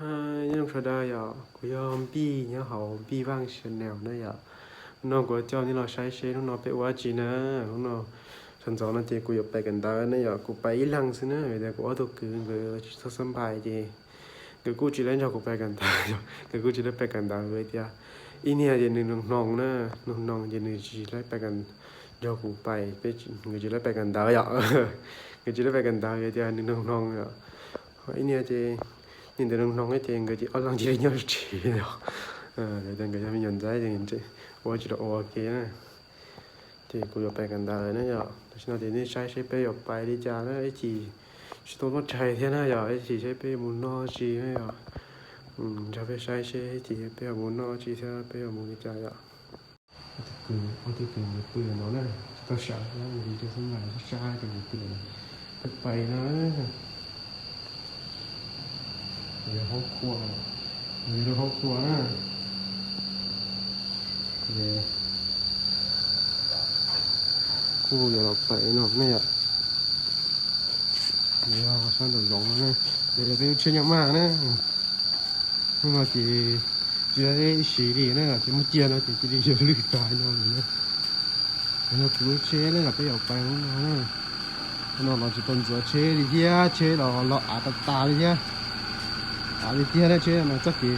Nyob zoo sawv daws yom, kuv yog Npij nyob hauv Npij Vaj Channel na yom. Hnub no kuv coj nej los saib seb hnub no peb ua dab tsi na. Hnub no sawv ntxov no ces kuv yuav pais kawm ntawv na yom, kuv pais ib leeg xwb na, vim tias kuv ob tug kwv nkawd tsis tau xab npais ces nkawd kuj tsis laib nrog kuv pais kawm ntawv, nkawd kuj tsis laib pais kawm ntawv vim tias ib niag ces nws hnoos hnoos na, nws hnoos hnoos ces nws tsis laib pais kawm, nrog kuv pais, nkawd tsis laib pais kawm ntawv yom. Nkawd tsis laib pais kawm ntawv vim tias nws hnoos hnoos yom. Ho ib niag ces niag ntawd hnoos hnoos ces nkawd ces ob leeg cia li nyob tsis yom. Yog tias nkawd yog me nyuam ntxhais ces ua tsis tau ua ke na. Ces kuv yuav pais kawm ntawv na yom. Tam sim no ces nej saib seb peb yuav pais li cas na, ib chim tsis tau noj tshais thiab na yom, ib chim seb peb yuav mus noj tsi na yom. Nrog peb saib seb ib chim peb yuav mus noj tsi thiab peb yuav mus li cas yom. Ob tug kwv nkawd pw no na, tsis tau sawv, nws cia xab npais sab sab ces nkawd pw no, peb pais no. Yog hauv qhua, nws yog hauv qhua na. Ces kuj yuav los pais no ne yom. Nws yog sab nraum zoov no na, ces yog peb lub tsheb nyob maj na. Hnub no ces tsis tau ib siv li na, ces muab cia no ces cia li yuav lwj tas no lawm na. No kuv lub tsheb na, peb yuav pais hnub no na. Hnub no los tsis tau ntxuav tsheb li thiab, tsheb los los av tas tas li thiab. Av li tiag na, tsheb no txoj kev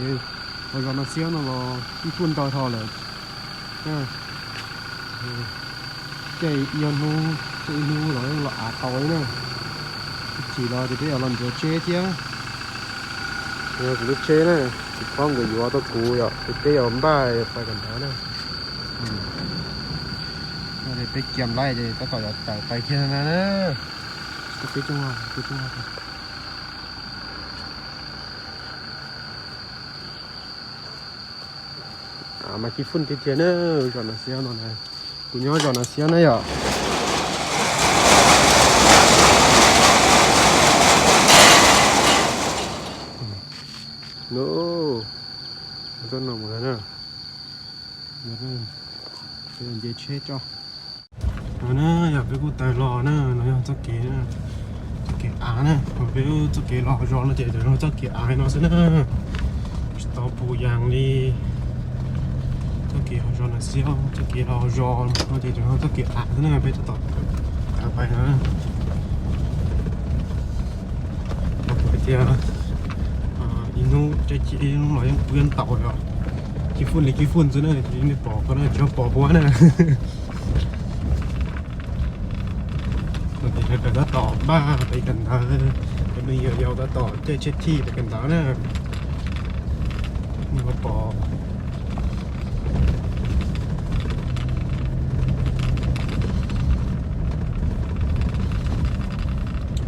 hauv zos No Xiab no los ib puag ntau dhau lawm. Caij ib ob hnub, caij ib hnub los yeej los av tau li na. Ib chim los ces peb yuav los ntxuav tsheb thiab. Yog kuv lub tsheb na, tsis phob nkawd yuav tau kuv yom, ces peb yuav npaj pais kawm ntawv na. Peb kiag lawm ces tab tom yuav tawm pais kiag na. Peb coob, peb coob. Mas cib fwj tiag tiag na, zos No Xiab no na. Kuv nyob zos No Xiab na yom. No, txoj no mus na. Nce tsheb tso. No na, yog peb kuj tawm los na, no yog txoj kev, txoj kev av na, peb txoj kev los zos no ces yog txoj kev av no xwb na. Tsis tau puv yas li txoj kev hauv zos No Xiab, txoj kev los zos no ces yog txoj kev av xwb na, peb tab tom tawm pais no. Hais tias ib hnub caij ib hnub los yeej pw ntaus yom, cib fwj li cib fwj xwb na, nej pom ko na, tsis tau pom puas na. Ces sawv daws tab tom npaj pais kawm ntawv, cov me nyuam yaus tab tom caij tsheb thij pais kawm ntawv na. Nej puas pom?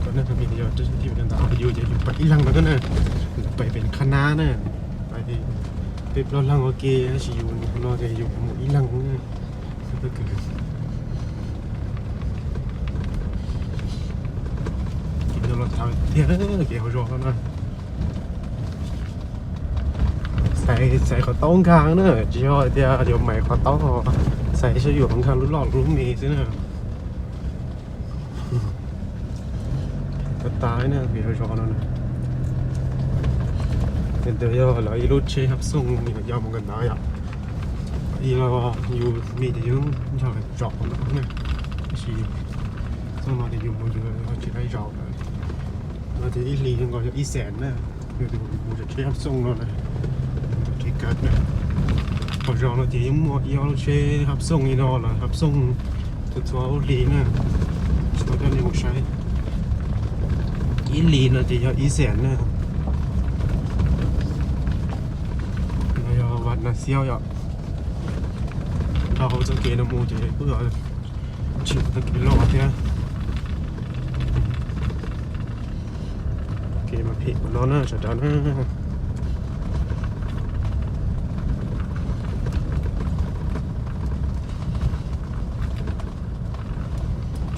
Ko nej tus me nyuam yaus caij tsheb thij pais kawm ntawv, yus ces yus pais ib leeg no na, lawv pais pem qhab nab na, pais peb plaub leeg ua ke, tab sis yus no ces yus mus ib leeg na. Kev no los thav tiag, kev hauv zos no na. Xaiv, xaiv qhov taub nkag na, tsis yog hais tias yuav mais qhov taub, xaiv saib yuav nkag lub loj lub me xwb na. Tag tag na, kev hauv zos no na. Ntawd yog lawv ib lub tsheb hab xooj yog mus kawm ntawv yom. Ib los yus me ces yus nrog lawv zov no na, tab sis xooj no ces yus mus yus tsis laib zov lawm. No ces ib hlis nkaus yog ib xees na, yus tus mus tsheb hab xooj no na, tus tsheb kawm na. Hauv zos no ces yeej muaj ib ob lub tsheb hab xooj li no lawm, hab xooj txhua txhua lub hlis na, tsis tau coj nej mus saib. Ib hlis no ces yog ib xees na. No yog Vaj Nas Xiaub yom. Dhau hauv txoj kev no mus ces kuj yog tsis tau kev loj thiab. Kev mas phem ua no na sawv daws na.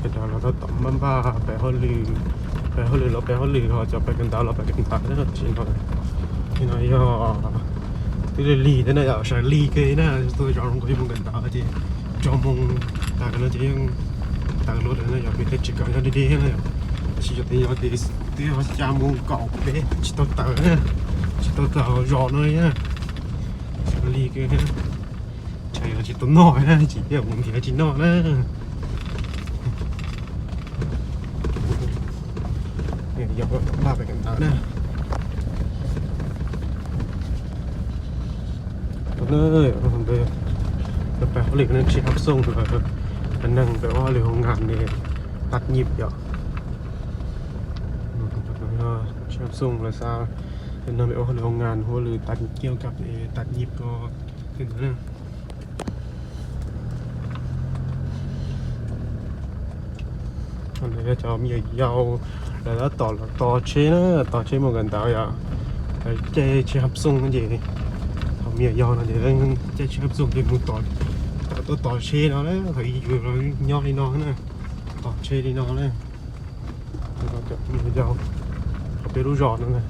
Sawv daws los tab tom npaj npaj pem hauj lwm, pem hauj lwm los pem hauj lwm, ho cov pem kawm ntawv los pem kawm ntawv na. Tam sim no, tam sim no yog twb lig lig thiab na, yog sawv lig kiag na, tuaj zov zoo nkaus yuav mus kawm ntawv ces rau moos tawm no ces yeej tawm luaj lawm na, yog pem tej tsis kawm nyob deb deb na yom. Tab sis yog tias yog tias twb yog xya moos kaum peb tsis tau tawm na, tsis Tau txog zos no na, li kawg, tsam yog tsis tau noj na, tsis tias mus nrhiav tsis noj na. Yog npaj pem kawm ntawv na. Peb pab hauj lwm no tsis hab xooj, neeg peb ua hauj lwm hoo nkas ne, tag nyib yom. Tsis hab xooj lawv xa neeg peb ua hauj lwm hoo nkas, hauj lwm tag nyib ko, tag nyib ko. Lawv cov me nyuam yaus lawv tab tom los tos tsheb na, tos tsheb mus kawm ntawv yom. Lawv caij tsheb hab xooj no ces, thaum me nyuam yaus no ces caij tsheb hab xooj ces mus tos, tuaj tos tsheb no na, thaum yus los nyob li no na, tos tsheb li no na. Cov me nyuam yaus hauv peb lub zos no na.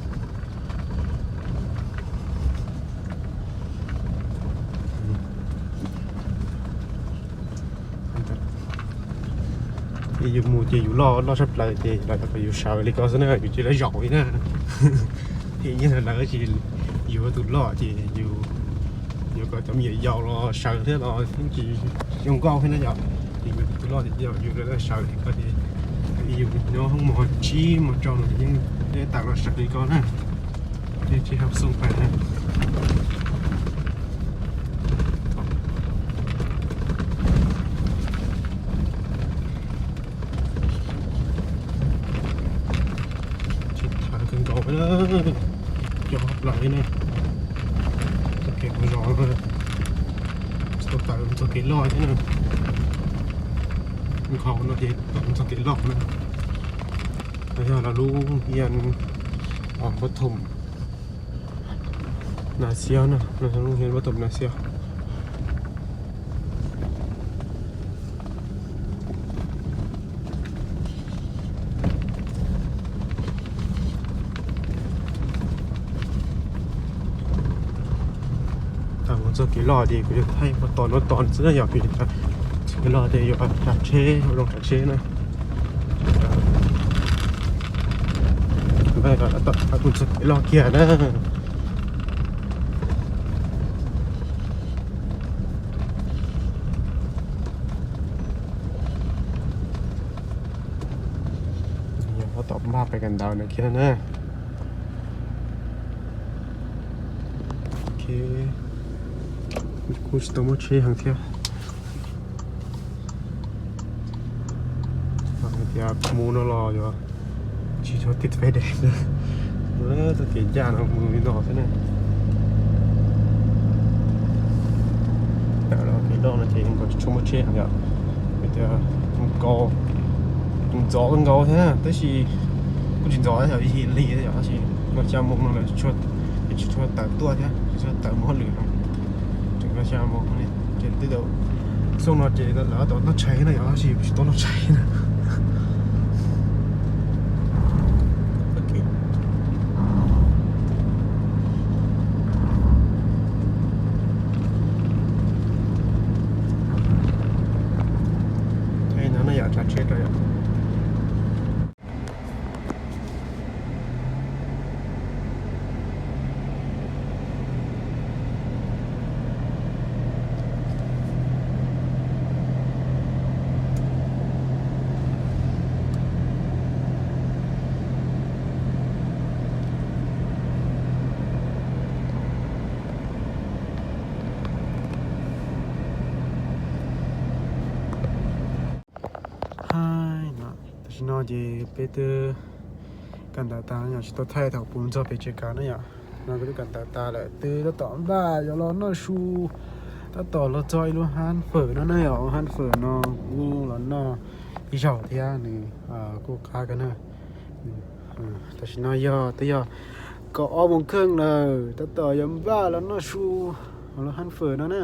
Yus mus ces yus loj loj tshaj plaws ces lawv kom yus sawv li ko xwb na, yus tsis lawv zaum li na. Thiab yeej lawv tsis yuav tus loj ces yus yuav kom cov me nyuam yaus los sawv thiab los yeej tsis zoo nkauj thiab na yom. Ces yus tus loj ces yus lawv sawv li ko ces yus nyob hoob mos tsib mos rau no ces yeej deb tas los sawv li ko na. Yeej tsis hab xooj pais na. Tsis tham kawg nkaus na, cov plaws li na, txoj kev mus zos no, tsis tau tawm txoj kev loj thiab na. Nkhaus no ces tau txoj kev loj na. No yog lawv lub hian Bottom Nas Xias na, no lub hian Bottom Nas Xias. Thaum mus txoj kev loj ces kuv yuav thaij mus tom no tom xwb na yom, vim txoj kev loj ces yuav tsav tsheb, ua zoo tsav tsheb na. Mus txoj kev loj kiag na. Yog tab tom npaj pais kawm ntawv no kiag na. Ok, kuj tsis tau muaj tsheb heev thiab. Hais tias mus no los yuav tsis tshua tib peb dev, txoj kev ncaj no mus li no xwb na. Tawm los kev loj no ces nkaus tsis tshua muaj tsheb yom, vim tias nkaus, tus ntxov nkaus thiab tab sis kuj tsis ntxov, yog ib him li yom, tab sis nkaus xya moo no lawv tsis tshua tawm tuaj thiab, tsis tshua tawm mus hauj lwm no. Tseem nkaus xya moo li ces twb tau, xyoo no ces lawv tau noj tshais na yom, tab sis tsis tau noj tshais na. Thaij no na yom, tsav tsheb rau yom. Hais no, tam sim no ces peb twb kawm ntawv tas yom, tsis tau thaij thaum kuv txog pem tsev kawm na yom. No kuv twb kawm ntawv tas lawm, twb tab tom npaj yuav los noj su, tab tom los txog ib lub hab fawm no na yom, hab fawm no kuv los noj ib zaug thiab nws kuj qab kawg na. Tam sim no yog twb yog kaum ob moos kheej lawm, tab tom yuav npaj los noj su lub hab fawm no na.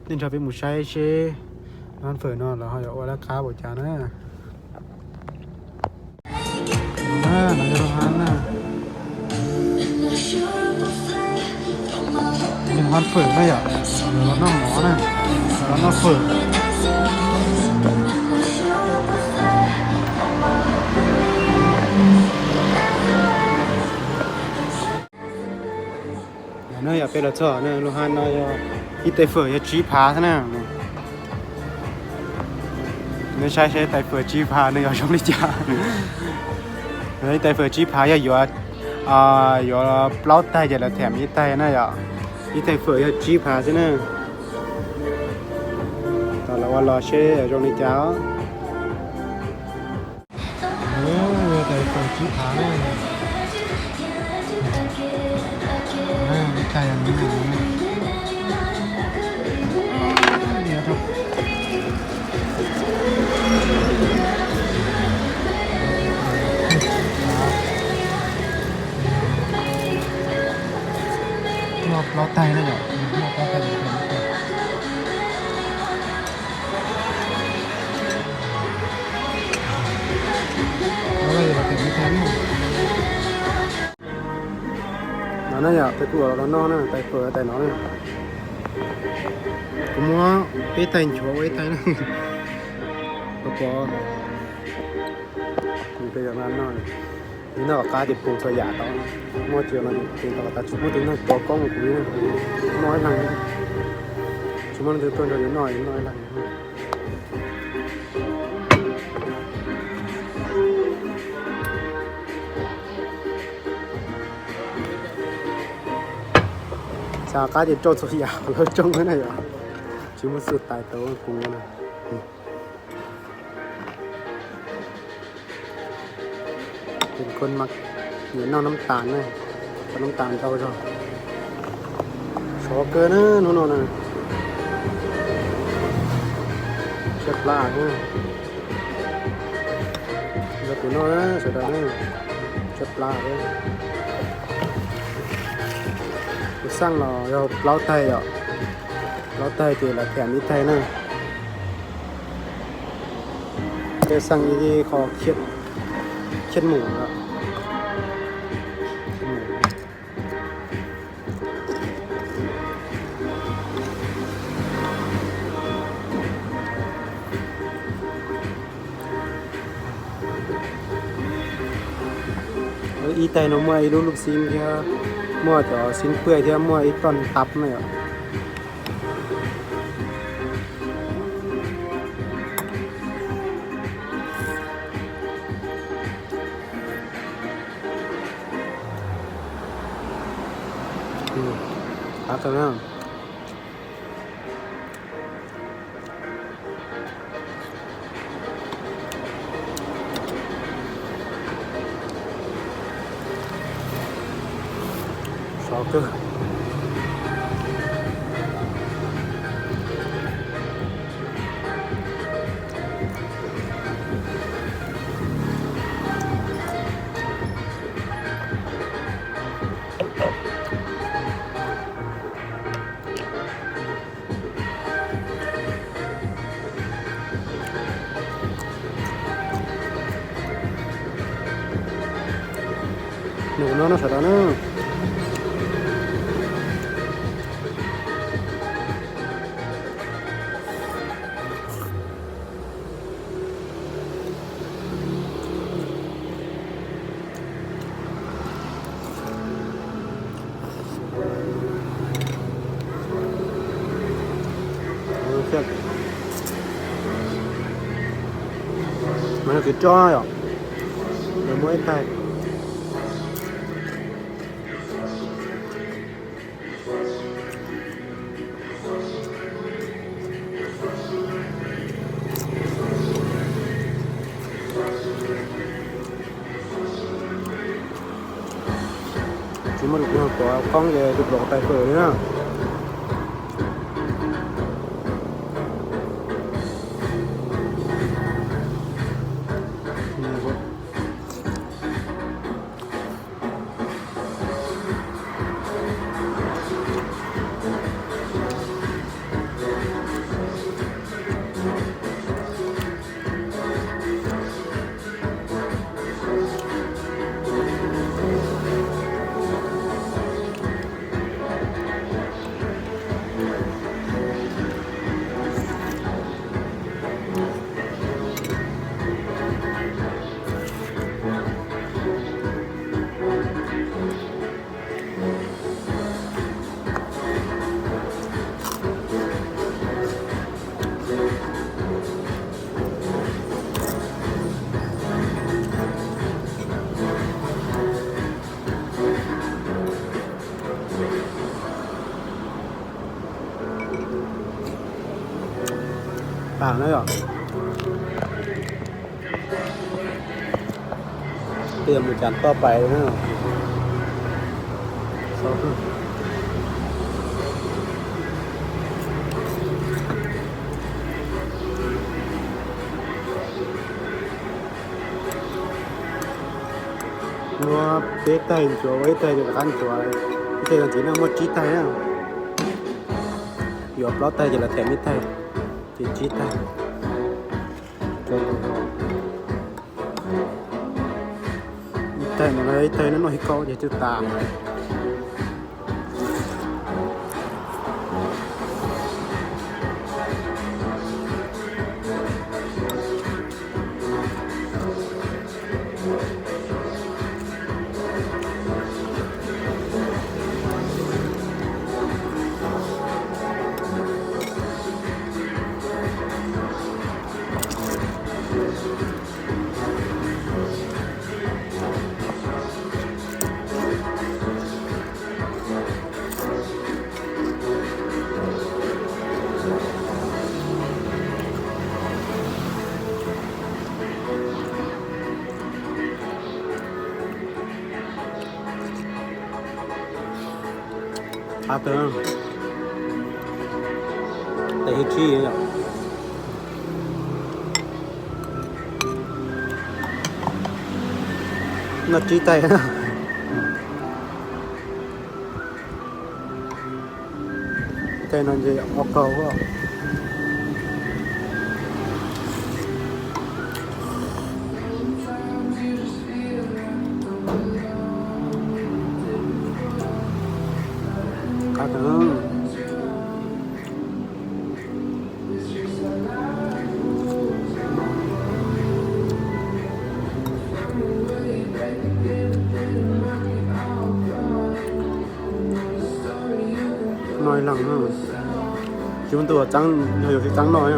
Nej nrog peb mus saib seb lub hab fawm no lawv ho yuav ua lab qab npaum cas na. No yog lub hab na, lub hab fawm na yom, los noj mov na, los noj fawm. Yog peb los txog na, lub hab no yog ib tais fawm yog tsib phav xwb na. Neb saib saib tais fawm tsib phav nws yog zoo li cas. Ib tais fawm tsib phav yog yuav, yuav plaub tais ces lawv them ib tais na yom. Ib tais fawm yog tsib phav xwb na. Tos lawv ua los seb zoo li cas os. Tais fawm tsib phav na. Ib tais yog noj plaub tais na yom, noj plaub tais. No na yom, tais kuj los noj na, tais fawm tais no na. Kuv muab peb tais nchuav ua ib tais na. Pov pov. Noj qab ces poob txhua yam tau. Muaj tsis no ces poob tau tas tsis muaj tus neeg pov koob kuv li. Noj ib leeg. Tsis muaj leej twg tuaj nrog yus noj, noj ib leeg. Xav qab ces rau txhua yam lawv tsoo na yom. Tsis muaj xwb tais tau kuv na. Nyiam noj nab tas na, noj nab tas ntau zog. Sov kawg na hnub no na. Tshaib plab na. Yog tus no na sawv daws na, tshaib plab. Tus xeej los yog plaub tais yom, plaub tais ces lawv them ib tais na. Tej xeej ib qho khiab mus. Ib tais no muaj ib lub lub xib thiab, muaj cov xib pwj thiab muaj ib toj ntap na yom. Qab tau na. Sov kawg. Nws no no sawv daws na. Mas no kwv roj yom, lawv muab ib tais. Tsis muaj tus pov koob ces tus pov tais fawm li na. Tag na yom. Peb yuav mus cas toj pais na. Muab peb taig ntxuav, ua ib taig rov qab ntxuav, ib taig no ntxiv no muaj tsib taig na. Yuav plaub taig ces lawv them ib taig, ces tsib taig. Ib taig no, ib taig no noj ib kaub ces twb tas. Qab kawg, tes ib tsib yom. Noj tsib taig. Taig no ntshe ob kaug. Qab kawg. Noj ib leeg, tsis muaj tus txeeb, yog yus tsis txeeb noj.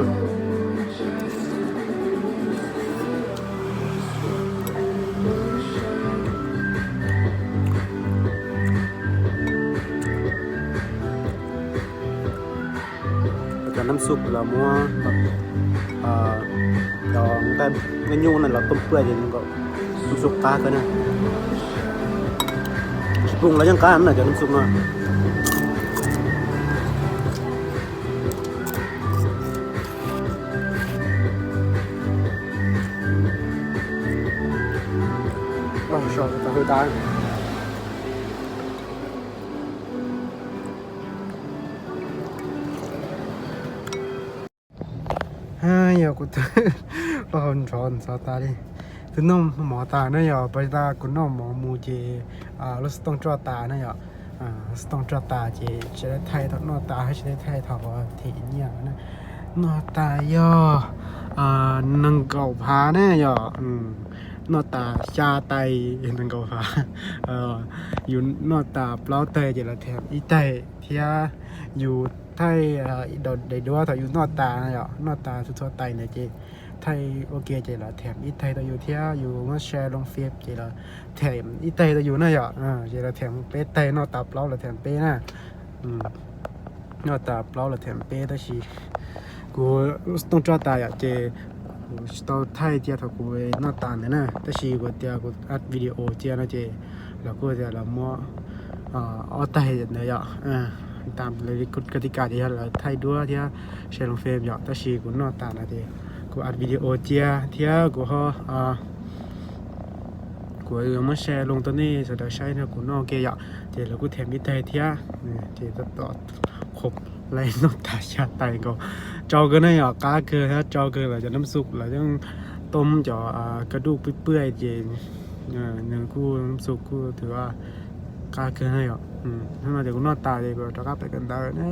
Cov nam xuj los muab cov nqaij nyuj no los tooj puaj ces nam xuj qab kawg na. Tsis poob los yeej qab na cov nam xuj no. Ua so tas hwj tas. Yog kuv twb plaub hau nrov ntxov tas li. Twb noj mov tas na yom, pab tas kuv noj mov mus ces lub xov tooj roj tas na yom. Lub xov tooj roj tas ces tsis tau thaij thaum noj tas, tsis tau thaij thaum thim nyiaj na. Noj tas yog nees nkaum phav na yom. Noj tas xya taig nees nkaum phav. Yus noj tas plaub taig ces lawv them ib taig thiab. Yus thaij daim duab thaum yus noj tas na yom, noj tas txhua txhua taig ntawd ces thaij ua ke ces lawv them ib taig rau yus thiab, yus muab share loo Face ces lawv them ib taig rau yus na yom. Ces lawv them peb taig, noj tas plaub lawv them peb na. Noj tas plaub lawv them peb tab sis kuv xov tooj roj tas yom ces kuv tsis tau thaij cia thaum kuv noj tas ntawd na, tab sis kuv tias kuv up video cia no ces lawv kuj tias lawv muab ob taig ntawd yom. Tas lawv li kab ti kas ces yog lawv thaij duab thiab share loo Face yom, tab sis kuv noj tas no ces kuv up video cia thiab kuv ho kuv muab share loo rau nej sawv daws saib no, kuv noj ua ke yom, ces lawv kuj them ib taig thiab. Ces tab tom qhuav laij noj tas xya taig nkaus, tsau kawg na yom, qab kawg thiab tsau kawg. Lawv cov nam xuj lawv yeej tooj cov ka duj pwj pwj ces nws kuj nam xuj kuj twb qab kawg na yom. Hnub no ces kuv noj tas ces kuv rov qab pem kawm ntawv na.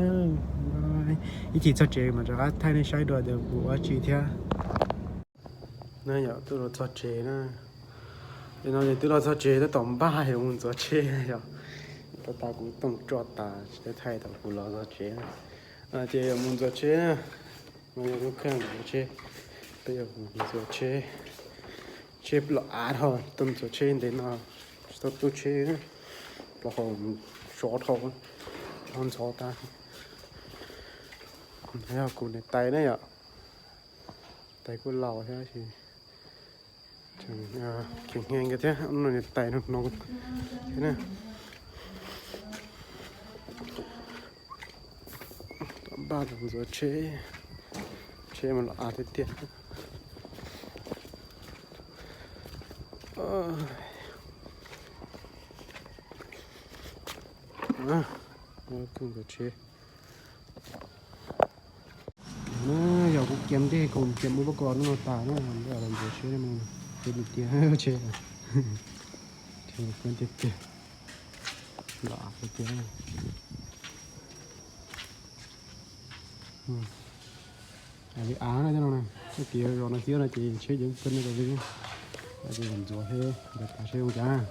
Ib chim txog tsev mas rov qab thaij nej saib dua tias kuv ua tsi thiab. Na yom, twb los txog tsev na. Ces no ces twb los txog tsev tab tom npaj yuav mus ntxuav tsheb na yom. Tab tas kuv tooj roj tas tsis tau thaij thaum kuv los txog tsev na. Ces yuav mus ntxuav tsheb na. No yog lub kheej ntxuav tsheb. Peb yuav mus ntxuav tsheb. Tsheb los av dhau, tuaj ntxuav tsheb ntev no tsis tau tu tsheb. Plaub hau sov dhau, dhau ntxhov tas. Yog kuv niam tais na yom. Tais kuj laus thiab ces tseem kheev heev thiab, no niam tais no no thiab na. Tom npaj los ntxuav tsheb, tsheb mas los av tiag tiag. Kuj ntxuav tsheb. Yog kuv kiam dej kuv kiam ua pob kos no tas na, los ntxuav tsheb, tsheb tiag tiag, tsheb tiag tiag, los av tiag tiag. Av no, txoj kev zos no xwb no ces tsheb yeej pw no li. Ces ntxuav thiab ntxuav tas seb zoo cas.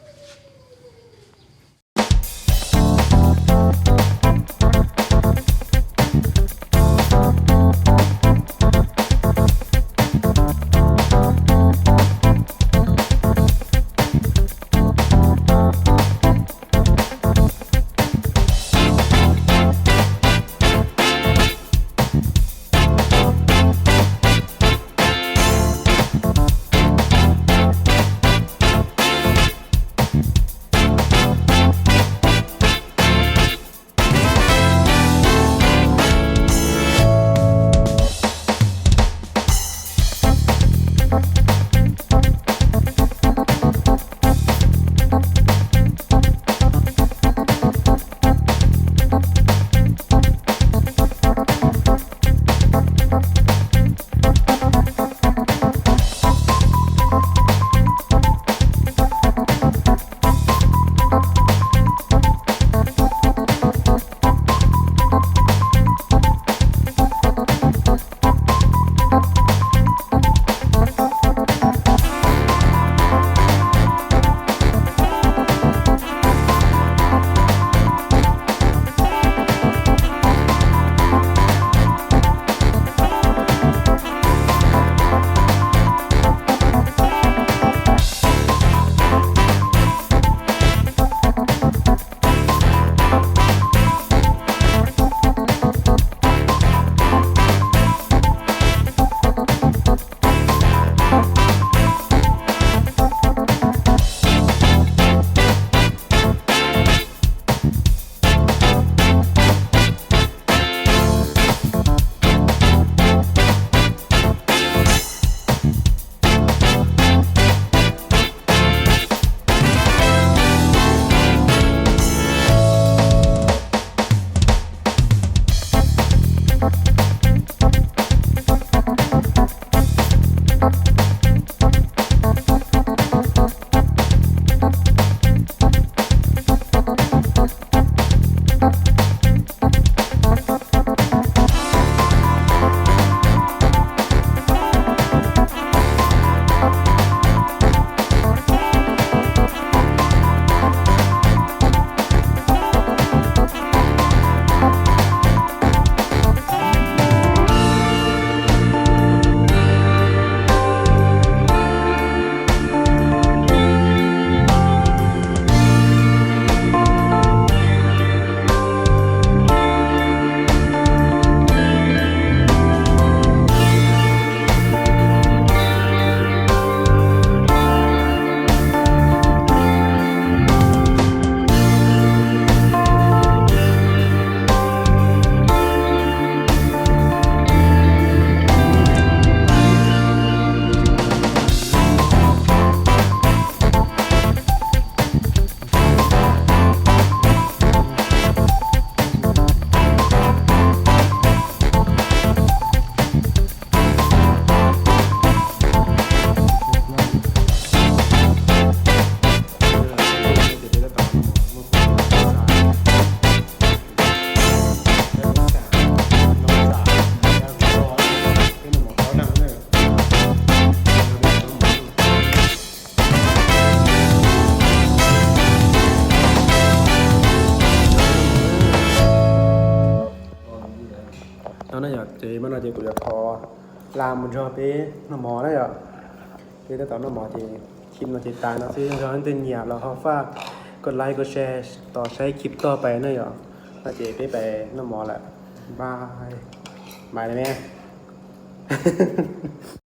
No na yom, ces mas no ces kuv yuav thov la mus nrog peb noj mov na yom. Peb tab tom noj mov ces clip no ces tas no xwb, yog leej twg nyiam los ho faj koj like koj share tos saib clip tog pais na yom. No ces peb pais noj mov lawm. Bye. Bye na me.